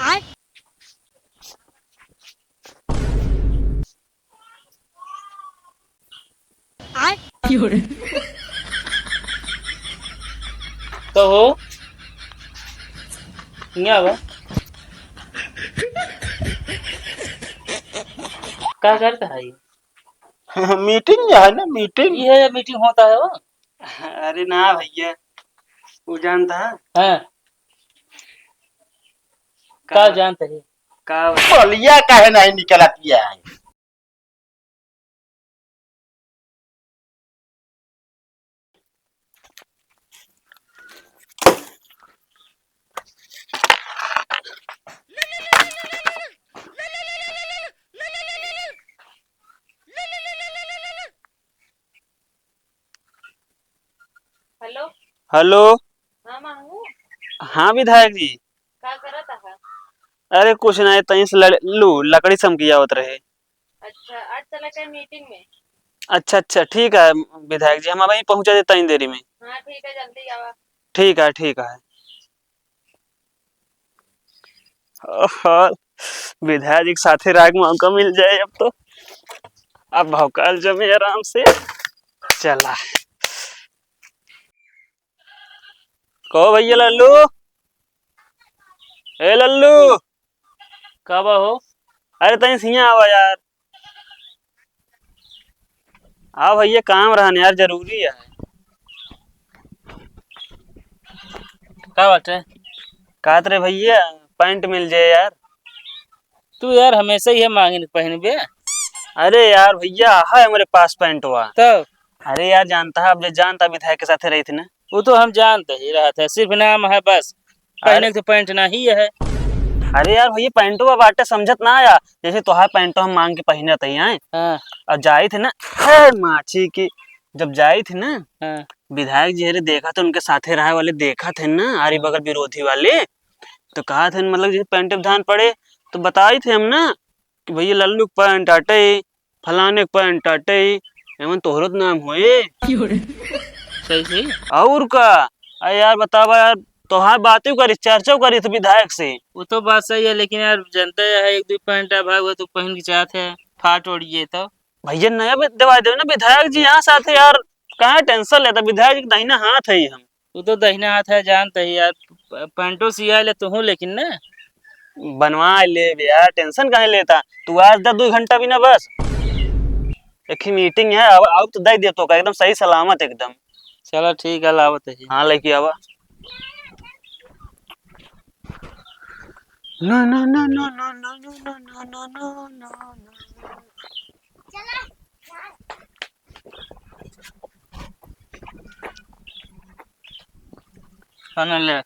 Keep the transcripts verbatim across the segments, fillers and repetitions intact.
आय। आय। तो हो, हियाँ बा। का करता है ये? मीटिंग है ना, मीटिंग। ये मीटिंग होता है वो? अरे ना भैया, वो जानता है? हाँ। का का? जानते हैं? का? बोलिया काहे नहीं निकलत है? हेलो। हेलो। हाँ, मांगू। हाँ विधायक जी। का करत आहा? अरे कुछ ना, तहीं से लड़-, लू, लकड़ी समकियावत रहे। अच्छा, आज चला के मीटिंग में। अच्छा, अच्छा, ठीक है विधायक जी, हम अबहीं पहुँचा देत तनी देरी में। हाँ, ठीक है, जल्दी आवा। ठीक है, ठीक है। ओहो, विधायक जी के साथे रहे के मौका मिल जाए अब तो। अब भौकाल जमे आराम से। चला। कहो भैया लल्लू, ए लल्लू। का बा हो? अरे तनी हियाँ आवा यार। हाँ भैया, काम रहन यार, जरूरी है। का बात है? कहत रहे भैया, पैंट मिल जाए यार। तू यार हमेशा ही मांगिन पहनबे। अरे यार भैया, है हमरे पास पैंटवा। तब? अरे यार, जानता है, अब जो जानता विधायक के साथे रही थी ना। वो तो हम जानते ही रहत है, सिर्फ नाम है बस। अरे पहने के तो पैंट ना ही है। अरे यार भैया, पैंटवा बाटे समझत ना आया, जैसे तोहार पैंटवा हम मांग के पहनत ही हैं। हाँ। और जाई थे ना, हे माछी की, जब जाई थे ना, हाँ। विधायक जी हरे देखा थे, उनके साथे रहे वाले देखा थे ना, आरी बगल विरोधी वाले, तो कहा थे मतलब जैसे पैंट धान पड़े, तो बताई थे हम ना कि भैया लल्लू के पैंट आटे, फलाने के पैंट आटे, एमन तोहरो तो नाम होए। सही, सही। और का? अरे यार बतावा यार, तोहार बातें करी, चर्चा करी थे विधायक से। वो तो बात सही है, लेकिन यार जनता है, एक दो पैंट आ भाग हो तो पहन के चाहते हैं, फाट ओढ़िए तो। भैया नया भी दिवा दे ना विधायक जी, यहाँ साथे यार, कहाँ टेंशन लेता, विधायक जी के दाहिना हाथ है हम। तू तो दहिना हाथ है, जानत ही यार, प-, पैंटो सिया ले तू, लेकिन ना। बनवा ले बे यार, टेंशन काहे लेता? तू आज दे दुइ घंटा भी ना बस। एक ही मीटिंग है, अब, अब तो दे दे तो का, एकदम सही सलामत एकदम। चला ठीक है, लावत ही। हाँ, लेके आवा। ना, ना, ना। खाना ले।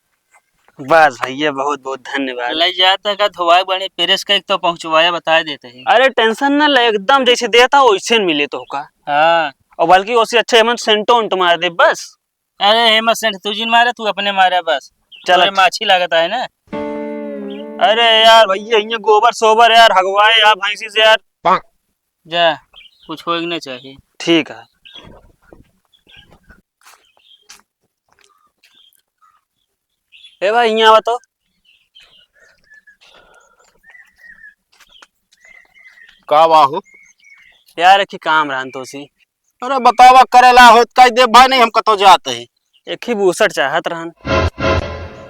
बस भैया, बहुत बहुत धन्यवाद। ले जाता का धोवाए बने, प्रेस का एक तो पहुँचवाया, बता देते हैं। अरे टेंशन ना ले, एकदम जैसे देता वैसे मिले तो का। हाँ। और बल्कि उससे अच्छे हम सेंटो उंट मार दे बस। अरे हेमंत सेठ, तू जिन मारे, तू अपने मारे बस। चल तोरे अच्छा। माछी लागत है ना। अरे यार भैया, ये गोबर सोबर यार हगवाए यार भैंसी से यार। जा, कुछ होए के ना चाहिए। ठीक है। ए भाई, यहाँ आवा तो। का बा हो? यार, एक ही काम रहन तो सी। अरे बतावा, करेला होत का देव भाई, नहीं हम कतो जात ही। एक ही बूसट चाहत रहन।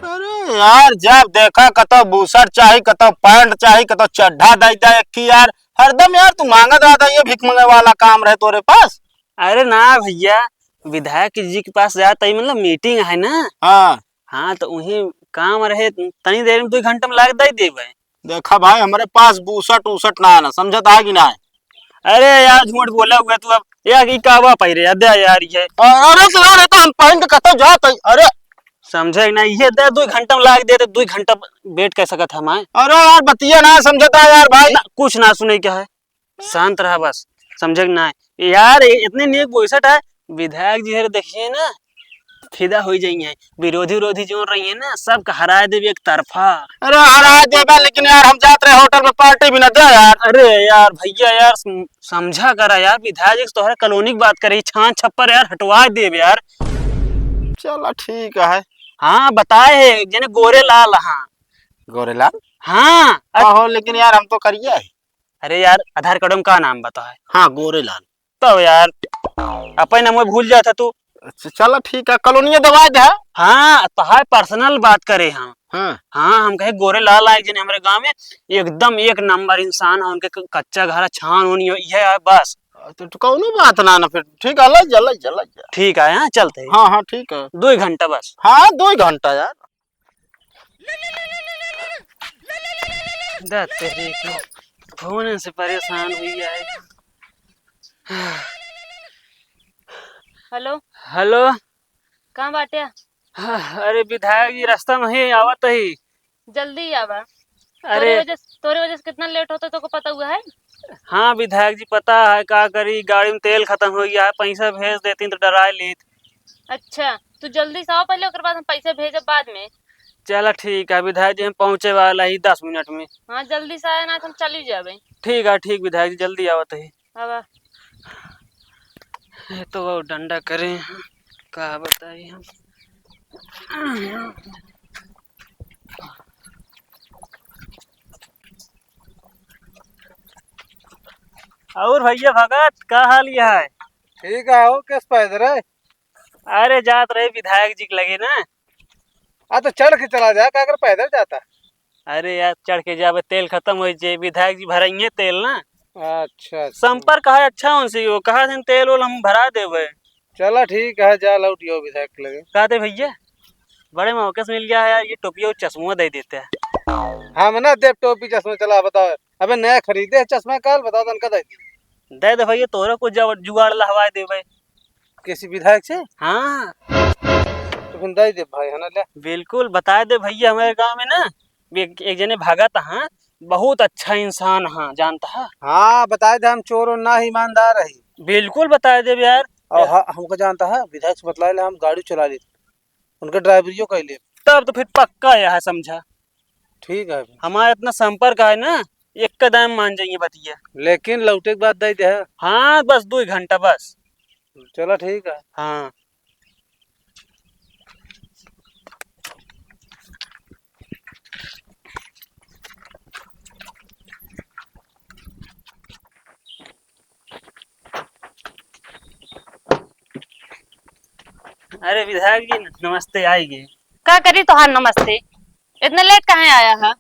अरे यार, जब देखा कतो बूसट चाही, कतो पैंट चाही, कतो चड्ढा दे दे एक ही यार। हरदम यार तू मांगत रहता, ये भीख मंगे वाला काम रहे तोरे पास। अरे ना भैया, विधायक जी के पास जात ही, मतलब मीटिंग है ना। हाँ। हाँ, तो उही काम रहे, तनी देर में दुइ घंटा में लाग दे देबे। देखा भाई, हमरे पास बूसट उसट ना है ना, समझत है कि ना है? अरे यार, झूठ बोला हुआ तू अब। यार, ई का बा पहिरे? अरे यार, ये। अरे तो यार, ये तो हम पहन के कतो जात है। अरे। समझे कि ना, ये दे, दुइ घंटा में लाग दे, तो दुइ घंटा वेट कर सकत हम, आए। अरे यार, बतिया ना समझत है यार भाई। ना, कुछ ना सुने क्या है? शांत रहा बस, समझे कि ना? यार, ए-, इतने नेक बोइसट है, विधायक जी हरे देखिए ना, फिदा होइ जाइए। विरोधी, विरोधी जोन रही है ना, सबका हराए देबे एक तरफा। अरे, हराए देबे, लेकिन यार, हम जात रहे होटल में पार्टी भी ना दे यार। अरे यार, भैया यार, सम-, समझा करा यार, विधायक जी से तोहरा कॉलोनी की बात करी, छान छप्पर यार, हटवा देबे यार। चला, ठीक है। हाँ, बताए है, जेने गोरे लाल, हाँ। गोरे लाल? हाँ। का हो, लेकिन यार हम तो करिया है। अरे यार, आधार कार्ड में का नाम बता है? हाँ, गोरेलाल। तब यार, अपन नाम भूल जाता तू। अच्छा, चला ठीक है, कॉलोनिया दवाई दे। हाँ, तो है पर्सनल बात करे हम। हाँ। हाँ, हम कहे गोरेलाल आए जने हमरे गाँव में, एकदम एक नंबर इंसान है, उनके क-, कच्चा घर है, छान होनी हो, ये है बस। तो, तो कौनो बात ना, ना फिर ठीक है, लग जा, लग जा, लग जा। ठीक है, हाँ, चलते हैं। हाँ, हाँ, ठीक है। दो ही घंटा बस। हाँ, दो ही घंटा यार। दा तेरे के फोन से परेशान हुई है। हेलो। हेलो। कहाँ बाटे? हाँ, अरे विधायक जी, रास्ता में ही आवत ही। जल्दी आवा। अरे। तोरे वजह से, तोरे वजह से कितना लेट होता, तोको पता हुआ है? हाँ विधायक जी, पता है, का करी, गाड़ी में तेल खत्म हो गया है, पैसा भेज देती तो डरा लेत। अच्छा, तू जल्दी से आओ पहले, ओकर बाद हम पैसा भेजब बाद में। चला ठीक है विधायक जी, हम पहुँचे वाला ही दस मिनट में। हाँ, जल्दी से आया ना, तो हम चली जाबे। ठीक है, ठीक विधायक जी, जल्दी आवत ही। आवा। ये तो वो डंडा करे हैं, का बताई हम। और भैया भगत, का हाल ये है? ठीक है, हो किस पैदल है? अरे जात रहे विधायक जी के लगे ना। आ तो चढ़ के चला जाए, का अगर पैदल जाता? अरे यार, चढ़ के जाबे, तेल खत्म हो जाए, विधायक जी भराइए तेल ना। अच्छा, अच्छा। संपर्क है अच्छा उनसे, वो कहा दिन तेल वेल हम भरा देबे। चला ठीक है, जा लौट आओ विधायक के लगे। कहते भैया, बड़े मौके से मिल गया है यार, ये टोपिया और चश्मा दे देते हैं। हम ना देब टोपी चश्मा, चला बताओ। अबे नया खरीदे है चश्मा काल, बताओ तनका दे दी। दे दे भैया, तोरा कुछ जब जुगाड़ लहवाए देबे। किसी विधायक से? हाँ। तो फिर दे दे भाई, है ना, ले। बिल्कुल, बताए दे भैया, हमारे गाँव में ना एक, एक जने भगत हाँ, बहुत अच्छा इंसान हाँ, जानता है? हाँ, बताए दे, हम चोर और ना ही ईमानदार रही। बिल्कुल बताए देब यार। और ह-, हमको जानता है, विधायक से बतलाए ले, हम गाड़ी चला लेते, उनके ड्राइवरियो कर ले। तब तो फिर पक्का यह है, समझा। ठीक है। हमारा इतना संपर्क है ना, एक कदम मान जाइए बतिया। लेकिन लौटे के बाद दे दे। हाँ, बस दो ही घंटा बस। चला ठीक है। हाँ। अरे विधायक जी, नमस्ते, आइए। का करी तोहार नमस्ते? इतना लेट काहे आया है?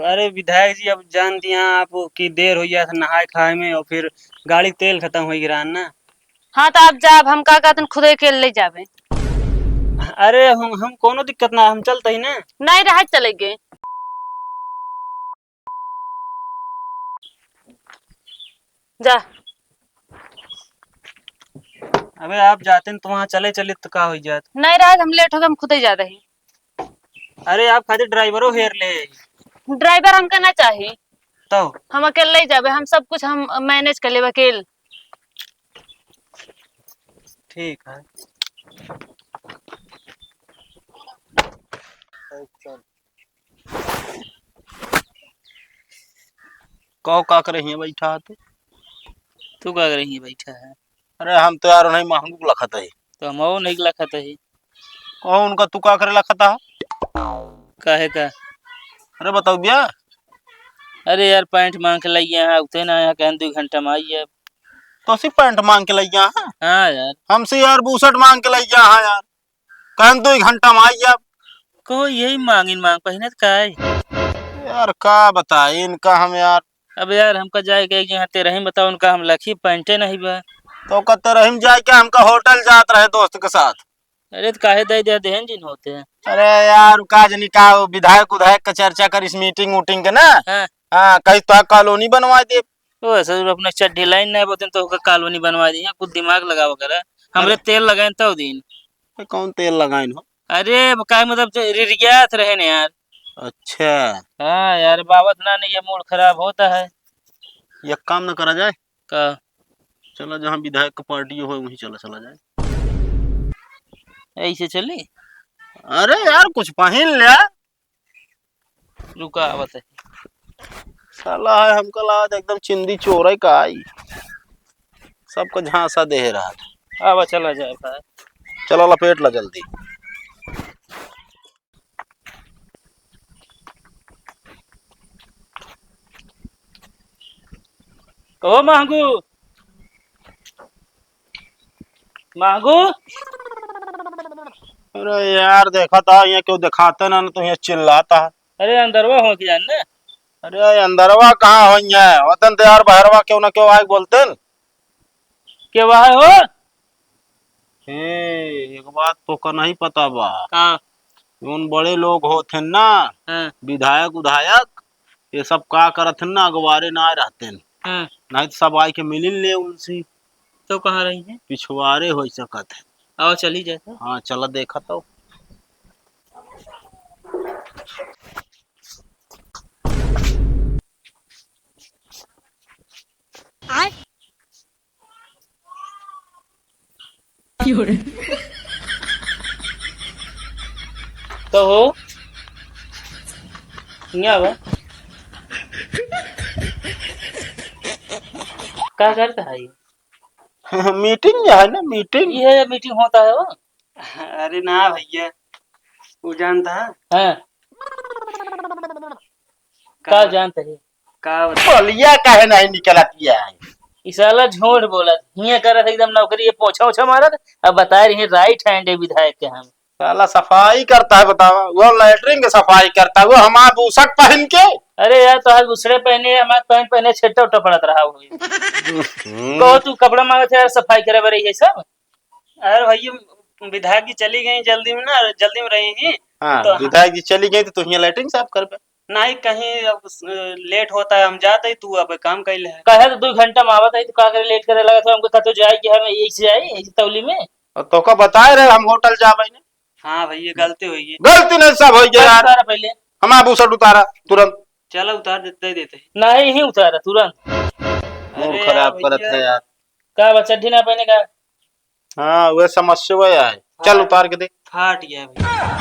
अरे विधायक जी, अब जान दिया आप कि देर हो गया था नहाए खाए में और फिर गाड़ी तेल खत्म हो गया ना। हाँ, तो आप जा, अब हम का कहते खुदे के ले जाबे। अरे हम, हम कोनो दिक्कत ना, हम चलते ही ना। नहीं रहे, चले गए। जा। अबे आप जाते न तो वहाँ चले चले तो का हो जात? नहीं रहे, हम लेट हो गए, हम खुद ही जा रहे। अरे आप खातिर ड्राइवरो हेर ले। ड्राइवर हमका ना चाही। तो? हम अकेले ही जाबे, हम सब कुछ हम मैनेज कर लेबे अकेल। ठीक है। कहो का करे हियाँ बैठा है तू? तू का करे हियाँ बैठा है? अरे हम तो यार नहीं महंगू लखत है। तो हम वो नहीं लखत है। कहो उनका तू का करे लखत है? काहे का? अरे बताओ भैया। अरे यार पैंट मांग के लाइए यहाँ, उठे ना यहाँ कहन दो घंटा में आइए। तो सी पैंट मांग के लाइए यहाँ? हाँ यार। हमसे यार बुशर्ट मांग के लाइए यहाँ यार। कहन दो घंटा में आई अब। को यही मांगिन मांग पहिनत का है? यार का बताई इनका हम यार। अब यार हमका जाए के एक जगह तेरही बताओ, उनका हम लखी पैंटे नहीं बा। तो का तेरही में जाए के हमका होटल जात रहे दोस्त के साथ। अरे तो काहे दे दे देहन जिन होते हैं? अरे यार का जनी का वो विधायक उधायक का चर्चा करिस मीटिंग उटिंग के ना। हाँ। हाँ, कहीं तो कॉलोनी बनवा दे। ओ ससुर अपने चड्ढी लाइन नहीं बोलते तो ओकर कॉलोनी बनवा दी। कुछ दिमाग लगावा करा। हमरे अरे। तेल लगाइन तब दिन। ए, कौन तेल लगाइन हो? अरे, अब का मतलब, जो रिरियात रहे न यार। अच्छा। हाँ यार, बाबत ना नहीं, ये मूड खराब होता है। एक काम न करा जाए? का? चला, जहाँ विधायक का पार्टी हो, वहीं चला, चला जाए। ऐसे चली? अरे यार, कुछ पहिन ले। रुका, आवत है। साला है, हमका लागत एकदम चिंदी चोर है का आई। सबका झांसा दे रहा। आवा, चला जाए भाई। चला, लपेट ला जल्दी। ओ महंगू, महंगू। अरे यार, देखा था, यहाँ क्यों दिखाते ना, ना तो यहाँ चिल्लाता है। अरे, अंदरवा हो गया ना। अरे, अंदरवा कहाँ हो है? वतन तो यार, बहरवा क्यों ना क्यों आए बोलते न। के वह हो? ए, एक बात तो का नहीं पता बा। का? उन बड़े लोग होत हैं ना, हाँ। विधायक उधायक, ये सब का करत हैं ना, अगवारे ना रहते हैं। हाँ। नहीं तो सब आए के मिलिन ले उनसे। तो कहाँ रही हैं? पिछवारे हो सकत है। आओ, चली जाए तो। हाँ, चला देखा तो। तो हो, यहाँ बा। का करता है ये? मीटिंग है ना, मीटिंग। ये है, मीटिंग होता है वो? अरे ना भैया, वो जानता है? हाँ। का का जानते हैं? का बता- बलिया काहे नहीं निकलत है? ई साला झूठ बोलत, हियां करत एकदम नौकरी, ये पोछा ओछा मारत, अब बता रही है, राइट हैंड है विधायक के हम। साला सफाई करता है, बतावा, वो लैट्रिन के सफाई करता है, वो हमार बुसट पहन के। अरे यार, तो आज दूसरे पहने, हमार पैंट पहने, छेट्टा उट्टा पड़त रहा हो। हम्म। कहो, तू कपड़ा मांगत है यार, सफाई करे बरे ये सब। अरे भैया, विधायक जी चली गई जल्दी में ना, जल्दी में रही ही। हाँ, तो विधायक जी चली गई तो तू हियां लैट्रिन साफ करबे। नहीं, कहीं अब स-, लेट होता है, हम जाते ही, तू अब काम कर ले। कहे तो दो घंटा में आवत है, तो का करे लेट करे लगा था, हमको कतो जाए कि हमें यही से जाए, यही तौली में। और तोका बताए रहे हम होटल जाबे ने। हाँ भैया, गलती हुई है। गलती नहीं, सब हो गया यार। उतारा पहले। हमारा बुसट उतारा तुरंत। चलो उतार दे, दे देते हैं। नहीं, ही उतारा तुरंत। मूड अरे खराब यार करत भैया। है यार। का बा, चड्ढी ना पहने का? हाँ, वह समस्या है। चल, फाट, उतार के दे। फाट गया भाई।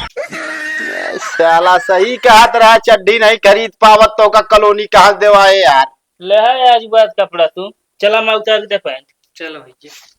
साला सही कहत रहा, चड्ढी नहीं खरीद पावत तो का कॉलोनी कहाँ से देवाए यार। ले है आज बात कपड़ा तू, चला मैं उतार के दे पैंट। चलो भैया।